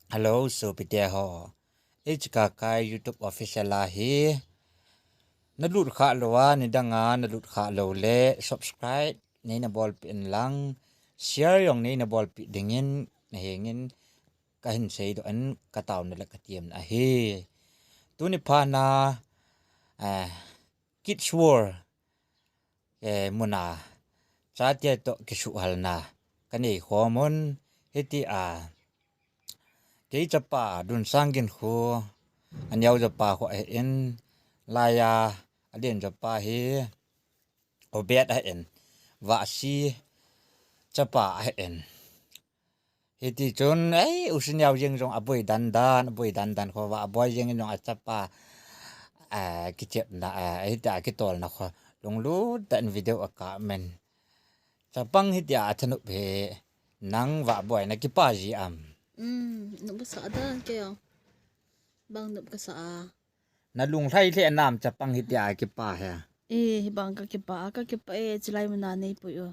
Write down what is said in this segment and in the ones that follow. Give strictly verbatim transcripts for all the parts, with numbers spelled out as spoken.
Hello, sopite ho. Ei chika kai YouTube official a hi. Na lut kha lou a, nidang a na lut kha lou le, subscribe nei na bolpeh in lang, share jong nei na bolpeh dingin, na hengin, ka hin seidoh in ka taona le ka tiamna ahi. Tuni phat na, eh, Kids World, eh, muna, chate toh kisuhhalna, ka nei khom un, hitia, kei chapa, Dunsang Ginkhu, a neo chapa khu ahin, laiya, a len chapa hi, Obed ahin, Vahsi chapa ahin. Hiti chun, ei, u Sineo jeng jong aboi dandan, aboi dandan kho, Vahboi jeng jong a chapa, ah, kichepna, ah, hitia kitolna kho, lunglut tah in video a kap in. Chapang hitia a thanop hi, nang Vahboi na kipa ji am? Um, nop kasa dan kei jong. Bang nop kasa a. Na lunglhai lheh nam chapang hitia kipa hi? Eh, hibang ka kipa, ka kipa e, chulai muna nei pui u.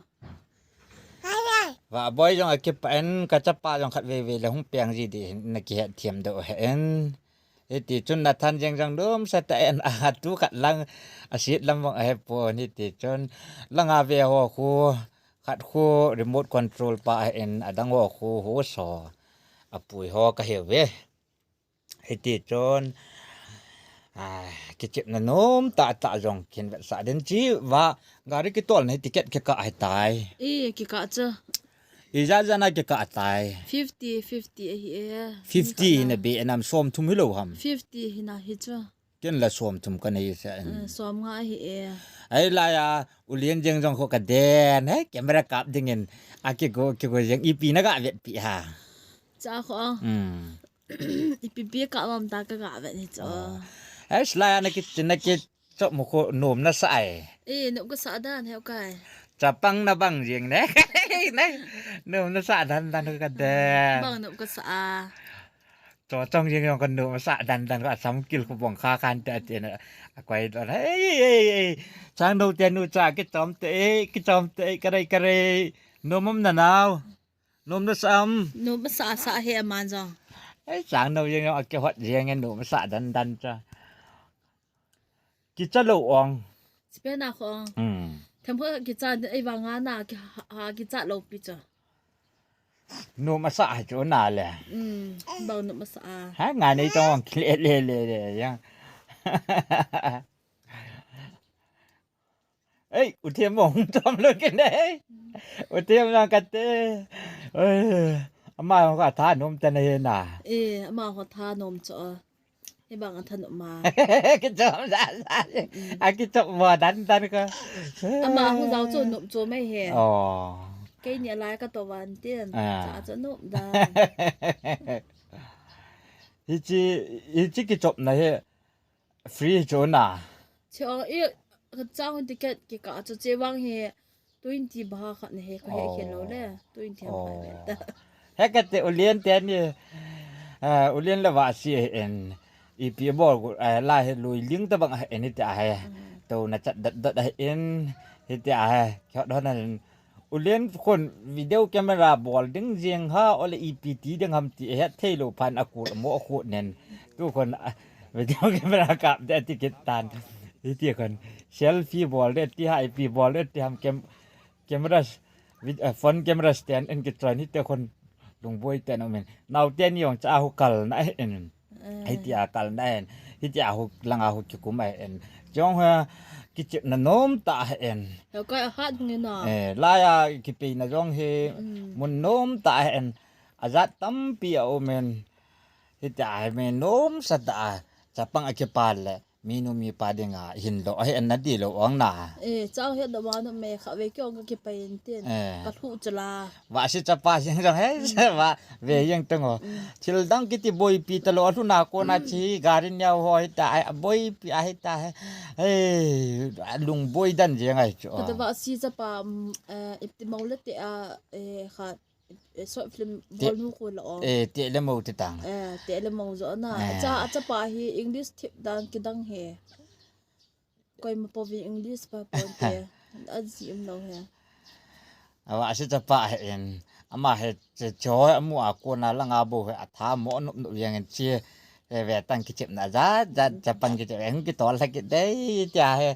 Vahboi jong akipa in, ka chapa jong khatvei vei le hung peng ji ding na kihet thiam doh hen. Hiti chun na than jeng jong nomsa tah in, a tu khat lang, a sit lam vang a hepon, hiti chun langa ve ho khu, khat khu remote control pa ahin, adang ho khu host ho, apui ho ka hiuve. Hiti chun, ah, kichepna nom tah tah jong kin vetsah den chi va, gari kitolna hi ticket kikah ahitai. Eh, kikah chu. Ijat jat na kikah tai. Fifty, fifty ahi e. Fifty na be nam, som thum hilou ham? Fifty hina hi chu. Ken la som thum ka nei sa in. Eh, som nga ahi e. Ai laiya, u Lian jeng jong kho ka den, he, camera kap dingin. A kigo, kigo jeng ipi na ga vetpi ha. Cha kho. Hmm. Ipi pi ka lam ta ka ga vet ni chu. Oh. Ai, laiya na ki, na kichop mo kho nom na sa ai. Eh, nop kasa dan heu kai. Chapang na bang jeng ne. Ne. Nom na sa dan dan ka den. Bang nop kasa a. Cho chong jeng jong ka nom sa dan dan ka samkil khu bong kha khan te ati na. A koi don. Ei, ei, ei. Chang no te nu cha kichom te, ei, kichom te, ei, ka rei, ka rei. Nom um na nau. Nom na sa am? Nom sa sa he aman jong. Ei, chang no jeng jong a kihot jeng e nom sa dan dan cha. Kicha lou ong. Sipena kho ong. Hmm. Them kho kicha ei vang a na ki ha, ha kicha lou pi cha. Nom asa ha chu na le. Hmm. Bang nom asa a. Ha nga nei tong ong kile le le le ya. Ei, u Thiam mong tom lo ke nei. U Thiam na ka te. Ei, ama ka tha nom ta na he na. Eh, ama ho tha nom cho. Hibang a thanop ma. Kichom sa sa. Mm. A kichom mo dan dan ka. Ama hung jao chu nop chu mai he. Oh. Keini alai ka to van tin. Ah. Cha chu nop dan. Hichi, hichi kichom na he. Free chu na. Cho i ka chang ticket kikah chu che vang he. Twenty baht khat na he, ka he khen lou le. Oh. Twenty ham khat ve ta. He ka te u Lian te ni, eh, u Lian le Vahsi ahin, ipi bol gu, eh, la he lui ling ta bang ahin hiti a he. Mm. To na chat dot dot ahin, hiti a he. Kyo don na u Lian khun video camera bol ding jing ha, ole ipi ti ding ham ti he thei lou phan a kul mo khu nen. Tu khun, ah, video camera kap de ti kit tan. Hiti khun selfie bol de ti ha, ipi bol de ti ham cam-, camera, vid-, eh, phone camera stand in kichoi ni te khun lungboi te na um in. Nau te ni jong cha hu kal na in. Eh. Hiti a kal na in. Hiti a hu lang a hu kikum a in. Jong ha kichep na nom ta in. He kai a hat hung in na. Eh, laiya kipe na jong he. Mm. Mun nom ta in. A jat tampi a um in. Hiti a he me nom sa ta a. Chapang a kipa le. Minu mipa dinga hin lo, ahi an na di lo ong na. Eh, chang he da ma no me kha ve kyo ka kipai in tin. Eh. Ka thu chala. Vahsi chapa jeng jong he, mm, va ve jeng teng o. Mm. Thil dang kiti boipi ta lo, a thu na ko na, mm, chi gari niau ho hita, ai, boipi a hita he. Hey, lungboi dan jeng ai chu. Ka da Vahsi chapa, mm, eh, ipti mau le te a, eh, khat. Eh, short film te-, bol nu ko la ong. Eh, te le mo te tang. Eh, te le mo jo na. Eh. Cha, a chapa hi English thip dan kidang he. Koima pouvin English pa pon te. A ji um lo he. A Vahsi chapa he in. Ama hi che, che ho amu a kona langa bou hi atha mo nop nop jeng in che, he ve tang kichepna jat jat chapang kichep, hung kitol lha kit dei tia he.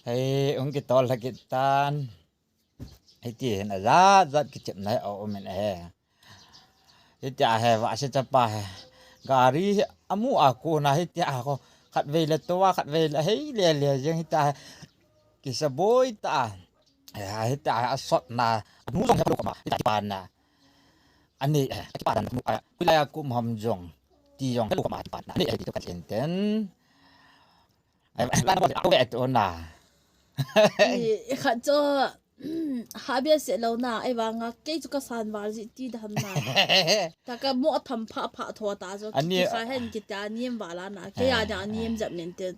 Hei, hung kitol lha kit tan. Hiti hin ajat jat kichepna hi aum in ahi. Hitia hi Vahsi chapa hi gari hi amu a kona hitia hi kho, khatvei le tou a, khatvei le hei le le jeng hitia hi kisa boi ta. Hitia hi asotna, anu jong hi alou koma, hitia kipana. Ani, eh, kipana, eh, pilai a kum ham jong, ti jong hi alou koma, kipana. Ani, eh, ti to ka chen ten. Eh, eh, la na ko, eh, to na. I, i khat chu, ha bia se lou na, ei vanga, kei chu ka san val ji ti da ham na. Ta ka mo tham pha pha tho ta chu, Ani, ki kha hen kita niam vala na, kei a da niam jap nen ten.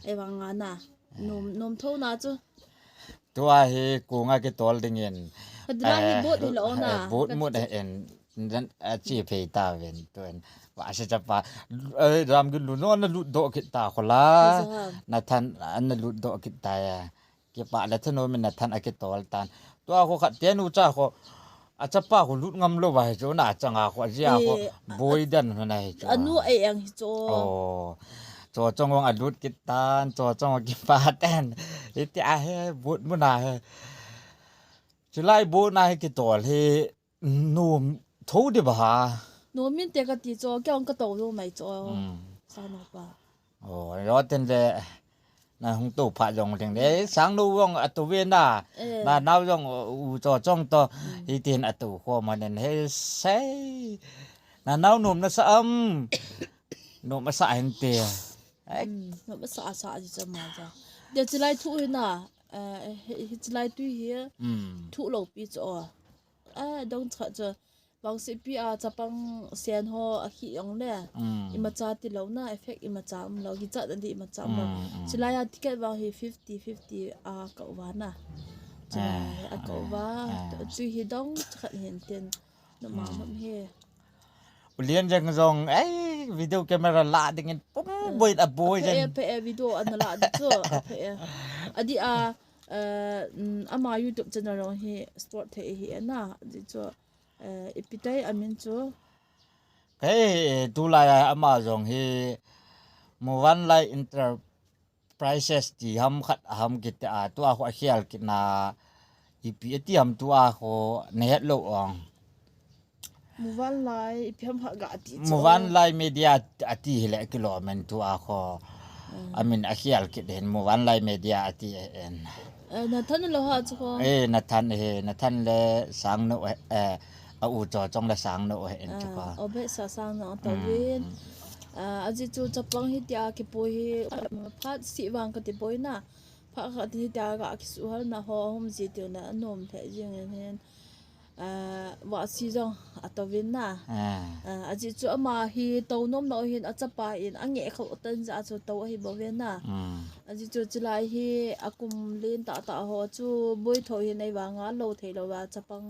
Ei vanga na, nom, nom tho na chu. Tua hi kunga kitol dingin. Ka dina hi Eh, bot hi lou na. eh, bot Ka mut eh, en, en, a chi phei ta ven, tu en. Vahsi chapa, eh, ram ki lu no na lut do kit ta khola. Isa. Na than, na lut do kit ta ya. Kipa le thanom in na than a kitol tan. Tua kho khat te nu cha kho, a chapa kho lut ngam lou va hi chu na changa kho, a jia kho, Eh, boi dan hona hi chu. Anu ei ang hi chu. Oh. Cho chong ong a lut kit tan, cho chong ong kipa tan. Hiti a he, bot muna he. Chulai bot na he kitol he, nom tho di ba ha. Nom min te ka ti chu, kei ong ka to lo mai chu. Hmm. Sa no pa. Oh, yo ten le, na hung to pha jong ding le, sang no jong a to ve na, Eh. na nau jong u cho chong to, Hmm. hi tin a to kho ma nen he sei. Na nau nom na sa am, nom a sa hen te. Eh. Hmm, nom a sa sa ji cha ma cha. De chilai thu hi na, eh, hi, hi chilai tu hi, Hmm. thu lo pi cho. Eh, dong cha cha. Vangsipi a chapang sen ho a khi ong le. Mm. Imacha ti lo na, effect imacha um lo, kichat na di imacha um lo. Mm, mm. Chilai a ticket vang hi fifty fifty a ka uva na. Chilai Ah, a ka ah, uva, ah. chu hi dong khat hin tin. Na ma Mm. nom hi. Ulian jeng jong, eh, video camera la dingin pum Ah. boi a boi Aphe jeng. e, aphe e, video ana la di chu, aphe e. Adi a, eh, mm, ama YouTube channel jong hi support thei hi na, di chu. Eh, ipi tai amin chu. Kei, tulai a ama jong hi Muvanlai Enterprises ti ham khat ham kiti a, tua kho a khel kit na ipi ati ham tua kho na het lou ong. Muvanlai, ipi ham khat ga ti chu. Muvanlai Media ati hile kilom in tua kho. Mm. Amin a khel kit hin Muvanlai Media ati en. Eh, na than lo ha chu ko. Eh, na than he, na than le sang no, eh, a u cho chong le sang no he en chu ko. Ah, o be sa sang no to Mm. vin. Ah, aji chu chapang hitia kipui hi, ah, phat si vang ka ti poi na. Phat khat hitia ga kisuhal na ho hom ji tiu na nom the jing en hen. Ah, Vahsi jong a to vin na. Ah. Ah, aji chu ama hi to nom no hin a chapa in a nge kho tan ja chu to ahi bo vin na. Mm. Aji chu chilai hi a kum len ta ta ho chu boi tho hin ei vanga lo thei lo va chapang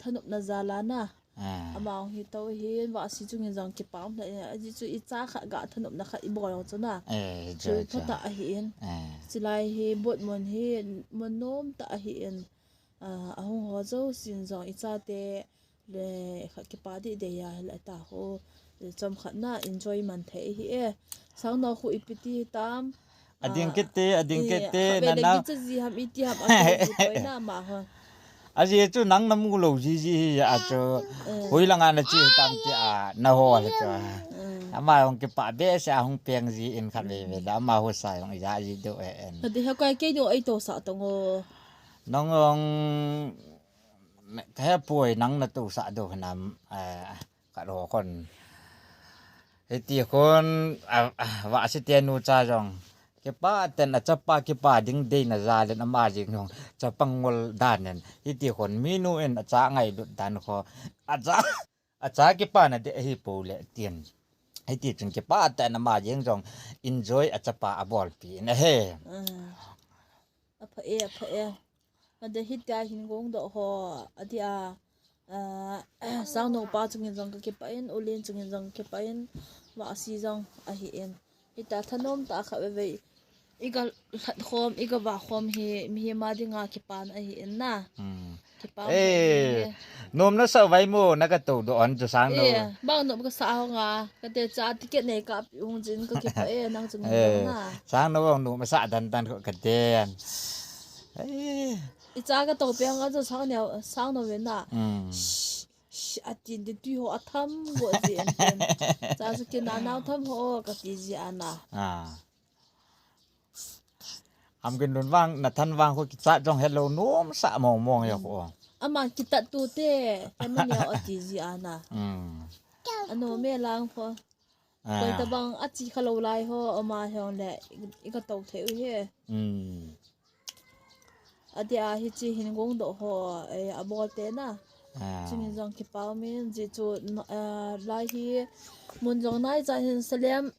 thanop na jala na. Ah. Ama ong hi to hin Vahsi chungin jong kipam na, aji chu i cha khat ga thanop na khat i bol ong chu na. Eh, Chu chu, chu. pha ta ahi in. Eh. Chilai hi bot mon hi, mon nom ta ahi in. Ah, ahung ho jousen jong i chate le khat kipa di de ya le ta ho. Le chom khat na enjoy man thei hi e. Sang no khu ipi ti tam. A ding Ah, kit te, a ding eh, kit te, khat ve na le na. Gicha ji ham iti ham a kit ji poi na ma ho. A ji chu nang na mu lo ji ji hi a chu. Eh. Hui langa na chi tam ti a na ho le chu. Eh. Ama hung kipa be sa hung peng ji in khat ve ve la ama ho sa hung ja ji do e en. Ka di ha kai kei do ei to sa to ngo. Nong ong ka he poi nang na to sa do na, eh, Ka lo khon. Hiti khon, a, a, Vahsi te nu cha jong. Kipa ten a chapa kipa ding dei na jal in ama jing jong. Chapang ngol dan in. Hiti khon minu in a cha ngailut dan kho. A cha, a cha kipa na de hi po le tin. Hiti chun kipa ten ama jing jong. Enjoy a chapa a bol pi na he. Mm. A pha e, a pha e. Ade hitia hin gong doh ho, adia, ah, Sangnopa chungin jong ka kipah in, Ulen chungin jong ka kipah in, Vahsi jong ahi in. Hitia thanom tah khat veve i ka lhat khom, i ka vah khom hi, mihem a dinga kipana ahi in na. Hmm. Kipah. Eh, nom nasa vai mo, nakato doh on chu sang no. Eh, bang nom kasa ho nga, kate cha ticket nei kapi hung jin kakipah e, nang chu ngin eh, na. Sang no bang nom sa dan dan ko kate. Eh. Icha kato pe nga chu sang no, sang no ve na. Mm. Sh, sh, atin de tui ho atham go jin. Cha chu kina nau tham ho kati ji ana. Ah. Am kin dun vang, na than vang ko kicha jong hello nom sa mong mong ya ko. Ama kitat tu te, te ma neo ati ji ana. Mm. Ano me lang ko. Ah. Koi ta bang achi kha lo lai ho, ama hiong le, i ka to thei u he. Mm. Ati a hi chi hin gong do ho, eh, a bol te na. Ah. Chingin jong kipah min ji chu, eh, lai hi mun jong nai cha hin Salem,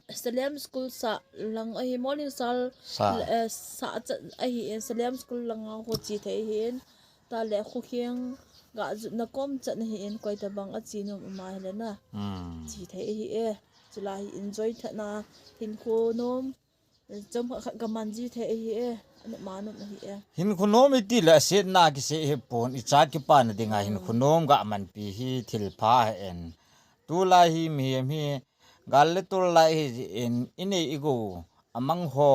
Salem School sa lang ahi, Morning Star sa, eh, sa cha ahi in Salem School lang a ho chi thei hin. Ta le khu khiang ga ju na kom cha na hi in koi ta bang a chi nom ama hi le na. Hmm. Chi thei ahi e. Chulai hi enjoy tha na hin khu nom. Chom khat khat ka man ji thei ahi e, anop ma anop ahi e. Hin khu nom iti le asetna kisei hi pon, icha kipana dinga hin khu nom ga manpi hi thil pha ahi in. Tulai hi mihem hi gal le tol lai hi in inei igo amang ho,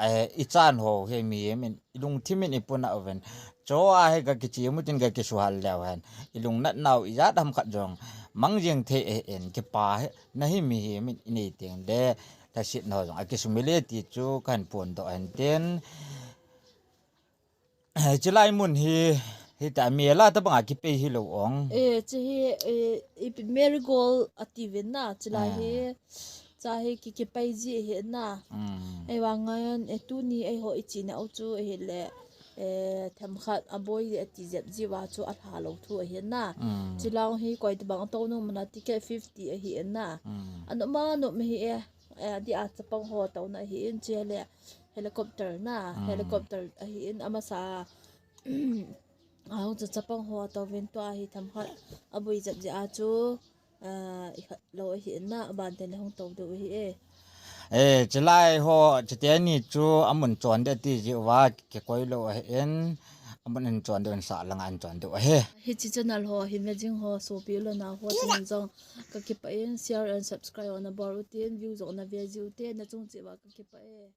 eh, ichan ho hi mihem in ilungthim in ipuna uven. Cho a hi ka kichi mutin ka kisuhal leu hen. Ilungnat nau ijat ham khat jong mang jing thei ahi in kipa hi na hi mihem in inei teng le. Thasetna ho jong akisumil e ti chu kahin phondoh hen tin. Chilai mun hi, hita mela tabang a kipei hilou ong. Eh, chi hi, eh, ipi marigold ati ven na, chilai hi, ah, cha hi ki, kipei ji ahi na. Mm. Ei vang ngan, eh, tuni eiho ichi nau chu ahi le, eh, themkhat aboi ati jep ji va chu alha lou thu ahi na. Mm. Chilang hi koi tabang ato nung mana ticket fifty ahi na. Mm. Anop ma anop ahi e. Eh, adi a chapang ho touna ahi in chi le helicopter na, mm, helicopter ahi in amasa, a hung chu chapang ho touvin tua hi themkhat aboi jep ji a chu, ah, ikhat lou ahi in na, aban ten le hung tou diu ahi e. Eh, chilai ho, chite ni chu amun chon de ti ji uva kikoi lou ahi in, amun in chon diu in sa langa in chon diu ahi. Hichi channel ho, hi me jing ho, sopi u le nao ho, channel jong kakipah in, share and subscribe ho nabol u tin, view jong nave ji u te, nachung cheh uva kakipah e.